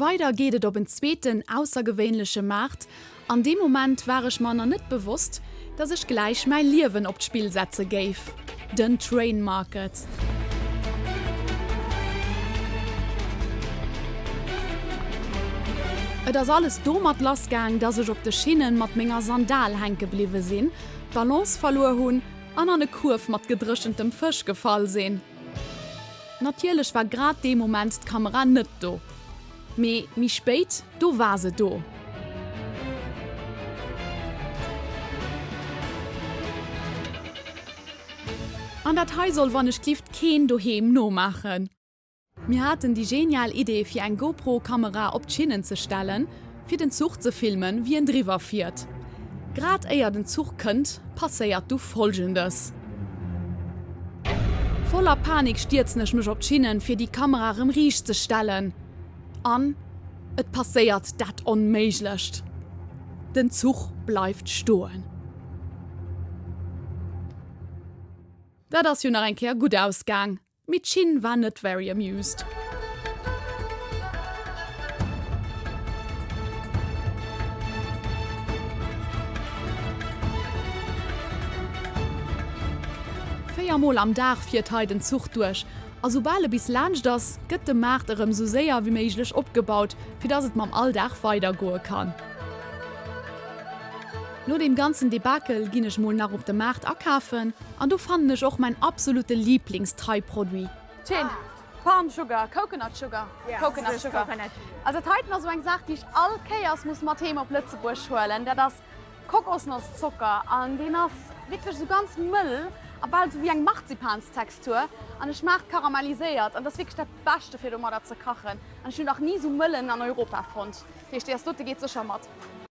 Weider geet et op en zweeten aussergewéinleche Maart. An deem Moment war ech mer na net bewosst, dass ech gläich mäi Liewen op d'Spill setze géif, den Train Market. Et ass alles domat lass gaang, dass ech op de Schinnen mat menger Sandal hänke bliwwe sinn, d'Balance verluer hunn an an e Kuerf mat gedréchentem Fësch gefall sinn. Natierlech war grad dee Moment d'Kamera net do. Mee méi spéit, do war se do. An dat hei soll wannechglift keen doheem nomaachen. Mir haten déi genial Idee fir eng GoPro Kamera op d'Schinnen ze stellen fir den Zuch ze filmen wéi en driwwer fiert. Grad éier den Zuch kënnt passéiert du folgendes. Voller Panik stierzen ech mech op d'Schinnen fir déi Kamera rëm riicht ze stellen an et passéiert dat Onméiglecht, den Zuch bleift stoen. Dat ass jo nach eng Kéier gutt ausgaang. Mee d'Schinn war net very amused. 4 mol am Dag fiert hei den Zuch duerch a soubal e bis laanscht ass, gëtt de Maart erëm sou séier wéi méiglech opgebaut, fir dass et mam Alldag weidergoe kann. No deem ganzen Debakel ginn ech mol nach op de Maart akafen an do fannen ech och mäin absolute Lieblings-Thai-Produit. Tscheen, Palm Sugar, Coconut Sugar, Coconut Sugar. Also dat heiten ass esou eng Saach déi ech all Kéiers muss mat heem op Lëtzebuerg huelen. Dat ass Kokosnosszocker an deen ass wierklech esou ganz mëll a bal esou wéi eng Marzipanstextur an e schmaacht karamelliséiert an dat ass wierklech dat Beschte fir domadder ze kachen an ech hunn nach ni esou mëllen an Europa fonnt. Dat heescht déi ass dote geet sécher mat.